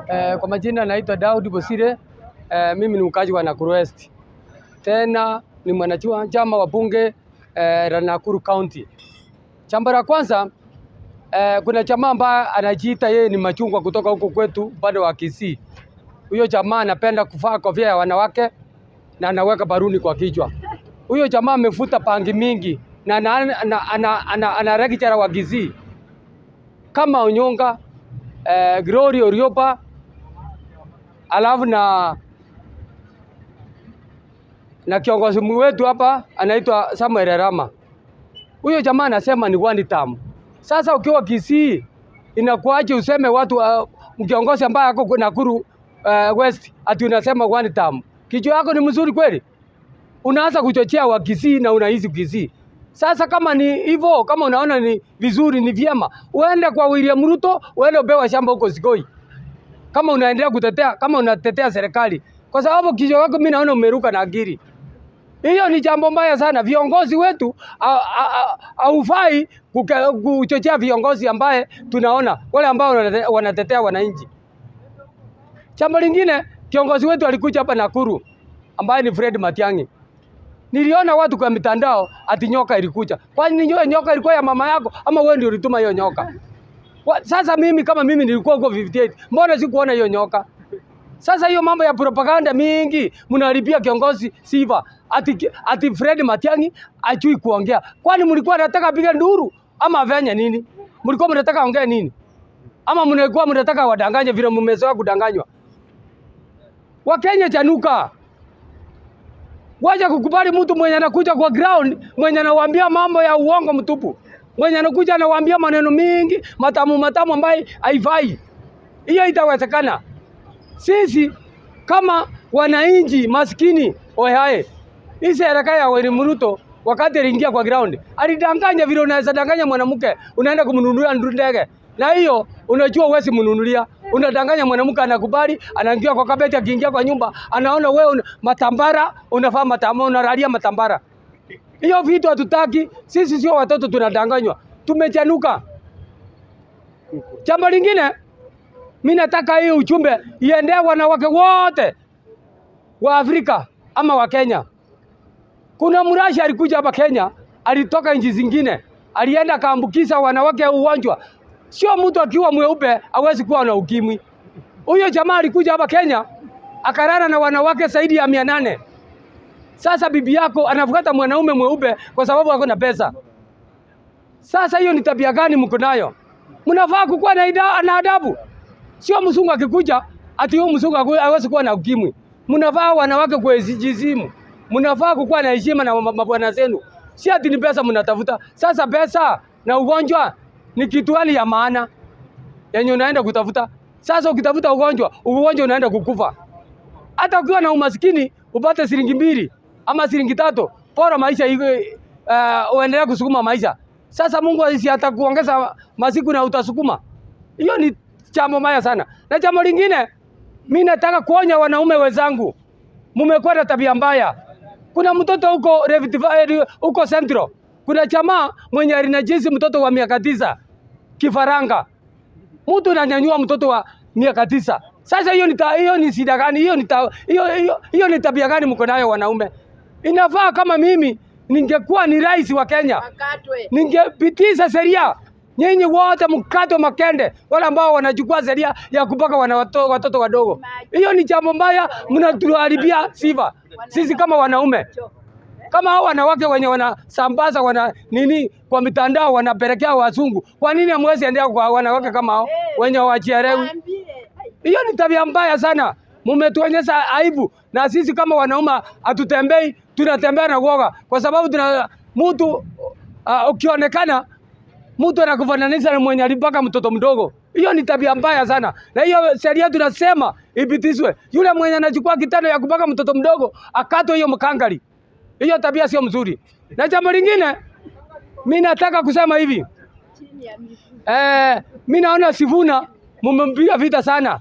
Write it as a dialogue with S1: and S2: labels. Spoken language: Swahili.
S1: Kwa majina naitwa Daud Bosire. Mimi ni mkazi wa Nakuru West. Tena ni mwanachama wa bunge la Nakuru County. Jambo la kwanza, kuna jamaa ambaye anajiita yeye ni machungwa kutoka huko kwetu upande wa Kisii. Huyo jamaa anapenda kuvaa kofia ya wanawake na anaweka baruni kwa kichwa. Huyo jamaa amevuta bangi mingi na ana lecture wa Kisii kama Onyonka, Glory Orioba, alafu na kiongozi wetu hapa anaitwa Samuel Arama. Huyo jamaa anasema ni one term. Sasa ukiwa Kisii inakuaje useme watu kiongozi ambaye ako Nakuru West ati unasema one term? Kichwa yako ni mzuri kweli? Unaanza kuchochea wa Kisii na unahisi Kisii. Sasa kama ni hivyo, kama unaona ni vizuri, ni vyema uende kwa William Ruto, uende upewe shamba huko Sigoi. Kama unaendelea kutetea, kama unatetea serikali, kwa sababu kichwa yako mimi naona umeruka na akili. Hiyo ni jambo mbaya sana. Viongozi wetu haufai kuchochea viongozi ambaye tunaona wale ambao wanatetea wananchi. Jambo lingine, kiongozi wetu alikuja hapa Nakuru ambaye ni Fred Matiang'i. Niliona watu kwa mitandao ati nyoka ilikuja. Kwani nyoka ilikuwa ya mama yako ama wewe ndio ulituma hiyo nyoka? Sasa mimi kama mimi nilikuwa huko 58, mbona sikuona hiyo nyoka? Sasa hiyo mambo ya propaganda mingi mnaharibia kiongozi sifa. Ati Fred Matiang'i ajui kuongea. Kwani mlikuwa mnataka apige nduru ama afanye nini? Mlikuwa mnataka ongee nini? Ama mlikuwa mnataka wadanganye vile mmezoea kudanganywa? Wakenya chanuka. Wacha kukubali mtu mwenye anakuja kwa ground, mwenye anawaambia mambo ya uongo mtupu. Mwenye anakuja anawaambia maneno mingi matamu matamu ambaye haifai. Hiyo itawezekana? Sisi kama wananchi maskini oyae, hii serikali ya William Ruto wakati aliingia kwa ground alidanganya vile unaweza danganya mwanamke, unaenda kumnunulia ndege, na hiyo unajua huwezi mnunulia. Unadanganya mwanamke, anakubali, anaingia kwa kabeti, akiingia kwa nyumba anaona wewe matambara, unafaa matambara, unalalia matambara. Hiyo vitu hatutaki sisi, sio watoto tunadanganywa, tumechanuka. Jambo lingine, mimi nataka hii ujumbe iendee wanawake wote wa Afrika ama wa Kenya. Kuna mrashi alikuja hapa Kenya, alitoka nchi zingine, alienda akaambukiza wanawake ugonjwa. Sio mtu akiwa mweupe hawezi kuwa na ukimwi. Huyo jamaa alikuja hapa Kenya akalala na wanawake zaidi ya 800. Sasa bibi yako anafuata mwanaume mweupe kwa sababu ako na pesa. Sasa hiyo ni tabia gani mko nayo? Mnafaa kukuwa na adabu. Sio mzungu akikuja ati huyu mzungu hawezi kuwa na ukimwi. Mnafaa wanawake kuheshimu. Mnafaa kukuwa na heshima na mabwana zenu. Si ati ni pesa mnatafuta. Sasa pesa na ugonjwa ni kitu hali ya maana yenye unaenda kutafuta. Sasa ukitafuta ugonjwa, ugonjwa unaenda kukufa. Hata ukiwa na umaskini upate shilingi 2 ama shilingi 3, bora maisha iwe, uendelee kusukuma maisha. Sasa Mungu si atakuongeza masiku na utasukuma. Hiyo ni jambo mbaya sana. Na jambo lingine, mimi nataka kuonya wanaume wenzangu. Mmekuwa na tabia mbaya. Kuna mtoto huko Rift Valley, huko Central. Kuna jamaa mwenye alinajisi mtoto wa miaka 9 kifaranga. Mtu ananyanyua mtoto wa miaka 9. Sasa hiyo ni shida gani? Hiyo ni tabia gani mko nayo wanaume? Inafaa kama mimi ningekuwa ni rais wa Kenya,
S2: Wakatwe.
S1: ningepitisha sheria nyinyi wote mkatwe makende, wale ambao wanachukua sheria ya kupaka watoto wadogo. Hiyo ni jambo mbaya, mnatuharibia sifa sisi kama wanaume. Kama hao wanawake wenye wanasambaza wana nini kwa mitandao wanapelekea wazungu, kwa nini hamwezi endea kwa wanawake kama hao wenye hawajielewi? Hiyo ni tabia mbaya sana. Mmetuonyesha aibu, na sisi kama wanaume hatutembei, tunatembea na uoga, kwa sababu tuna mtu ukionekana mtu anakufananisha na mwenye alipaka mtoto mdogo. Hiyo ni tabia mbaya sana, na hiyo sheria tunasema ipitishwe. Yule mwenye anachukua kitendo ya kupaka mtoto mdogo akatwe hiyo mkangari. Hiyo tabia sio mzuri. Na jambo lingine, mimi nataka kusema hivi. Mimi naona Sifuna mmempiga vita sana.